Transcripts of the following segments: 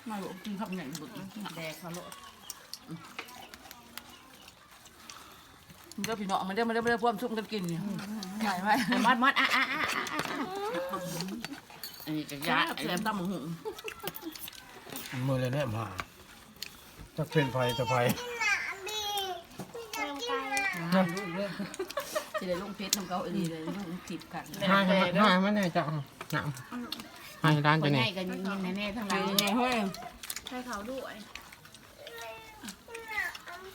ມາລູກ ກິນຄຳໃຫຍ່ເບິ່ງ ແດກເອົາໂລດ ເດີພີ່ນ້ອງ ມາເດີ ມາເດີ ມາເດີ ພວມຊຸມກັນກິນນີ້ ໃຫຍ່ໄວ້ ມອດ ມອດ ອະ ອະ ອະ ອະ ອັນນີ້ກໍຢາກ ແຊບ ຕຳບັກຫຸ່ງ ມື້ລະແນມຫາ ຈັກເປັນໃຜຕໍ່ໃຜ ຊິໄດ້ລົງເພຈນຳເຂົາອີ່ຫຼີເລີຍ ລົງຄລິບກັນ ໃຫ້ມັນ ໃຫ້ມັນແດ່ເຈົ້າ ນ້ຳ ໃຫ້ຮ້ານ ເຈົ້ານີ້ ໃຫຍ່ກໍຍິນໃຫ້ແດ່ທັງຫຼາຍ ເຮີ້ຍ ໃຫ້ເຂົາດ້ວຍ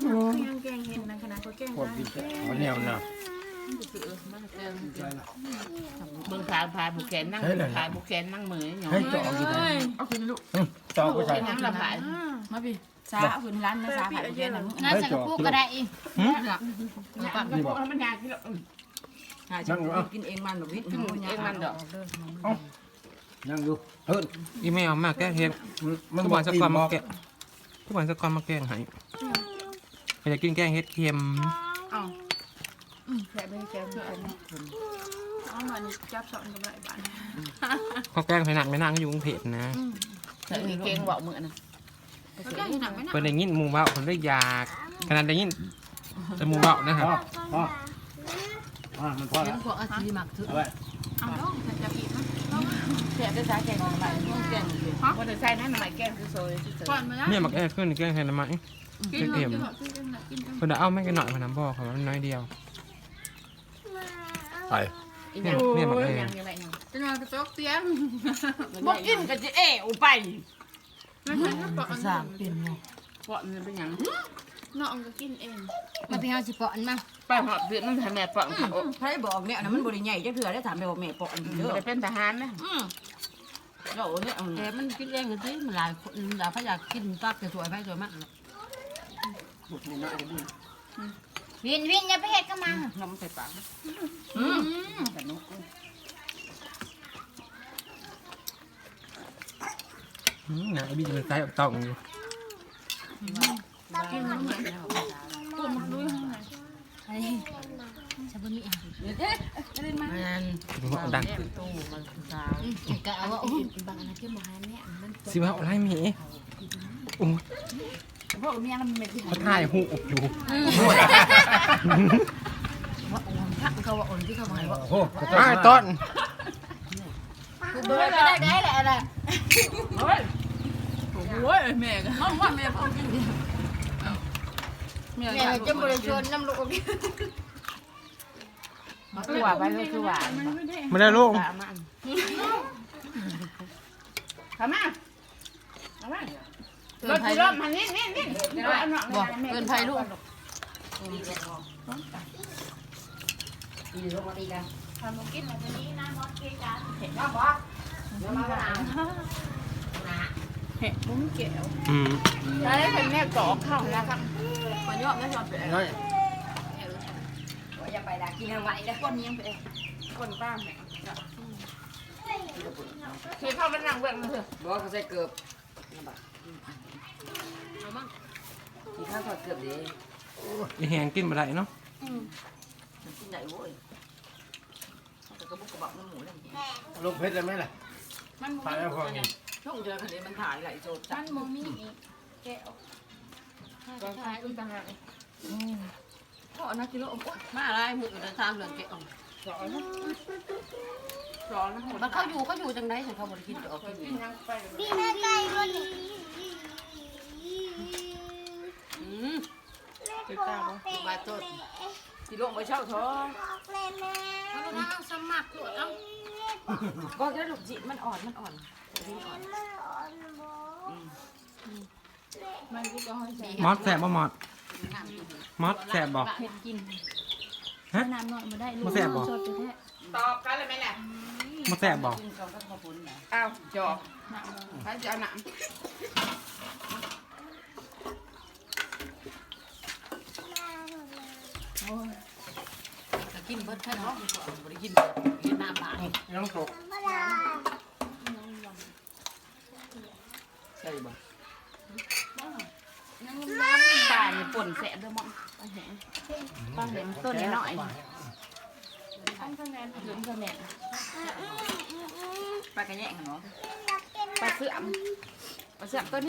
ຄືຍັງແກງເຫັດນະ ຂະໜາດເຂົາແກງ ຄົນກິນເຫັດ ເຂົາແນວນະ ມັນຊິເອີ ມັນແກງ ເບິ່ງຂາຍຜູ້ແຂນນາງ ຂາຍຜູ້ແຂນນາງເໝີຍ ໃຫ້ຈອກຢູ່ ເອົາຂຶ້ນລູກ ອືມ ຈອກໄປໃສ່ ນາງລະພາຍ ມາພີ່ ສາວຂຶ້ນຮ້ານມາ ສາວຂາຍແກງນະ ງານໃສ່ກະປຸກກໍໄດ້ອີກ ຫືມ ແລ້ວກໍ ນີ້ບໍ່ ໃຫ້ມັນຍາກ ກິນເອງມັນ ກິນເອງມັນດອກ ຍັງຢູ່ເພິ່ນ ອີແມ່ເອົາມາແກງເຫັດ ມັນ ຄືບໍ່ໃສ່ກ່ອນມາແກງ ຄືບໍ່ໃສ່ກ່ອນມາແກງໃຫ້ ເພິ່ນຢາກກິນແກງເຫັດເຂັມ ເອົາ ອືມ ແຊບເລີຍແກງເຫັດເຂັມ ເອົາມານີ້ຈັບຊ້ອນກໍບໍ່ໄດ້ບາດ ເຂົາແກງໃສ່ໜັກແມ່ນາງຢູ່ກຸງເທບນະ ອືມ ໃສ່ເກັ່ງເວົ້າມື້ນັ້ນ ເພິ່ນໄດ້ຍິນໝູ່ເວົ້າ ເພິ່ນເລີຍຢາກ ຂະໜາດໄດ້ຍິນແຕ່ໝູ່ເວົ້ານະ ພໍ ພໍ ພໍ ມັນພໍແລ້ວ ພວກອາຊີມັກຖືກ ເອົາໄວ້ ເອົາລົງ ຈະອີກນະ ແຊບເດີ ສາແກງໜໍ່ໄມ້ ແກງຢູ່ ບໍ່ໄດ້ໃສ່ນະ ໜໍ່ໄມ້ແກງເຊີຍໆ ເມຍບັກແອຄືນແກງໃສ່ໜໍ່ໄມ້ ກິນເນາະ ເຄັມ ກິນເນາະ ກິນເນາະ ກິນເນາະ ເພິ່ນເອົາແມ່ນກໍໜ້ອຍ ເພິ່ນນະບໍ່ ເຂົາວ່າມັນໜ້ອຍດຽວ ໃຜ ເມຍ ເມຍບັກແອ ຈັກໜ່ອຍກໍຕົກຕຽງ ບໍ່ກິນກໍຊິເອວໄປ ມັນເປັນເພາະອັນ ເພາະມັນເປັນຫຍັງ ນ້ອງກໍກິນເອງ ມາທີ່ເຮົາຊິປ້ອນມາ ໄປຮອດເວຍກ ມັນໃຫ້ແມ່ປ້ອນ ອືມ ໃຜບອກແນວນັ້ນ ມັນບໍ່ໄດ້ໃຫຍ່ຈັກເທື່ອເດ້ ຖາມໄປບອກແມ່ປ້ອນເດີ ບໍ່ໄດ້ເປັນທະຫານນະ ອືມ ເວົ້າແນວ ແຕ່ມັນກິນເອງກໍຊິ ມັນຫຼາຍຄົນ ຫຼາຍ ໃຜຢາກກິນຕັກໃສ່ຖ້ວຍໃຜຖ້ວຍມັນ ບຸດນ້ອຍໆກໍດີ ວິນ ວິນ ຢ່າໄປເຮັດກັບມັນ ນ້ຳໃສ່ປາກ ອືມ ສະໜຸກ ອືມ ນາງອາບີມັນໃສ່ອອກຕ້ອງຢູ່ ກິນມັນເໝືອນ ໃສ່ບໍ່ມີອາ ແມ່ນ ບໍ່ດັງ ກະເອົາ ໂອ້ ບັກອັນນັ້ນຄືບໍ່ຫາແນມ ມັນ ຊິເວົ້າຫຼາຍແມ່ ໂອ້ຍ ພວກເມຍມັນເມັດ ເຂົາຖ່າຍຮູບຢູ່ ອືມ ວ່າໂອ້ນ ເຂົາວ່າໂອ້ນ ຄືເຂົາບໍ່ໃຫ້ເວົ້າ ໂອ້ໂຫ ອ້າຍຕົ້ນ ກູເບີໄປໄດ້ໄດ້ແຫຼະນະ ໂອ້ຍ ໂອ້ຍ ແມ່ກໍ ມາ ມາ ແມ່ເຂົ້າກິນ ແມ່ກໍຈົນບໍ່ໄດ້ຊວນນຳລູກ ມາຕົວໄປ ຄືວ່າ ມາໄດ້ລູກ ເຂົ້າມາ ເອົາມາ ເອີ້ນໃຜລູກ ລົດຊິລົ້ມຫັ້ນ ວິນ ວິນ ວິນ ບໍ່ ເອີ້ນໃຜລູກ ກິນລູກ ມາຕີກັນ ຄັນບໍ່ກິນແລ້ວກໍນີ້ນະ ຮອດເຄຈານ ເຫັນບໍ່ ເຫັນບໍ່ ເຫັນບໍ່ ບໍ່ມີແກ້ວ ອືມ ໄດ້ເປັນແນວຕອກເຂົ້ານະ ຂ້ອຍຍອມໄດ້ ຊອນເປັນນ້ອຍ ບໍ່ ຢ່າໄປລະ ກິນທາງໃໝ່ເດີ ຄົນຍັງໄປ ຄົນປ້າແມ່ ອືມ ເຄ ເຂົ້າມານັ່ງເບິ່ງເດີ ບໍ່ ເຂົາໃສ່ເກີບ ລຳບາກ ເອົາມາ ກິນຂ້າວທອດເກືອບເດ້ ອີແຮງກິນບໍ່ໄດ້ເນາະ ອືມ ມັນກິນໄດ້ໂວ້ຍ ມັນກໍກະບຸກກະບັກນຳໝູ່ແລ້ວ ລົງເພັດໄດ້ໄໝລະ ມັນບໍ່ມີ ຖ່າຍເອົາພວກນີ້ ລົງເທື່ອຄັນນີ້ມັນຖ່າຍໄລຟ໌ສົດ ມັນບໍ່ມີອີກແກ້ວ ກໍຖ່າຍອີກຕ່າງຫາກ ອືມ ພໍນະກິໂລ ໂອ້ຍ ມາຫຼາຍມື້ແລ້ວ ສາມເດືອນເກັບ ສອງ ສອງ ບັດເຂົາຢູ່ ເຂົາຢູ່ຈັ່ງໃດ ຄັນເຂົາບໍ່ໄດ້ກິນ ຈະອອກກິນ ກິນຫຍັງໄປ ອືມ ເປັນຕາບໍ່ ວ່າຕົ້ນ ຊິລົງໄປເຊົ້າທ້ອງ ເອົາໂລດ ເອົາ ສະໝັກໂລດ ເອົາ ບອກແລ້ວລູກຈິ ມັນອ່ອນ ມັນອ່ອນ ມັນອ່ອນ ອືມ ມອດແຊບບໍ່ມອດ ມອດແຊບບໍ່ ເຮັດກິນ ຮະ ນ້ຳນ້ອຍບໍ່ໄດ້ ບໍ່ແຊບບໍ່ ສດແທ້ໆ ຕອບກັນແລ້ວແມ່ນແຫຼະ ບໍ່ແຊບບໍ່ ກິນເຂົ້າກັບເຂົ້າປຸ້ນນະ ອ້າວ ຈອກ ໃຜຊິເອົານ້ຳ ໂອ້ຍ ກໍກິນເບິດແທ້ເນາະ ບໍ່ໄດ້ກິນ ກິນນ້ຳບາດ ຍັງຕົກ ໃສ່ບໍ່ ປານີ້ປົ່ນແຊບເດີໝໍ້ ປາແຫ້ງ ປາແຫ້ງຕົວນ້ອຍໆ ປາກະແຍງຫັ້ນເນາະ ປາເຊື່ອມ ປາເຊ ອກໂຕນີ້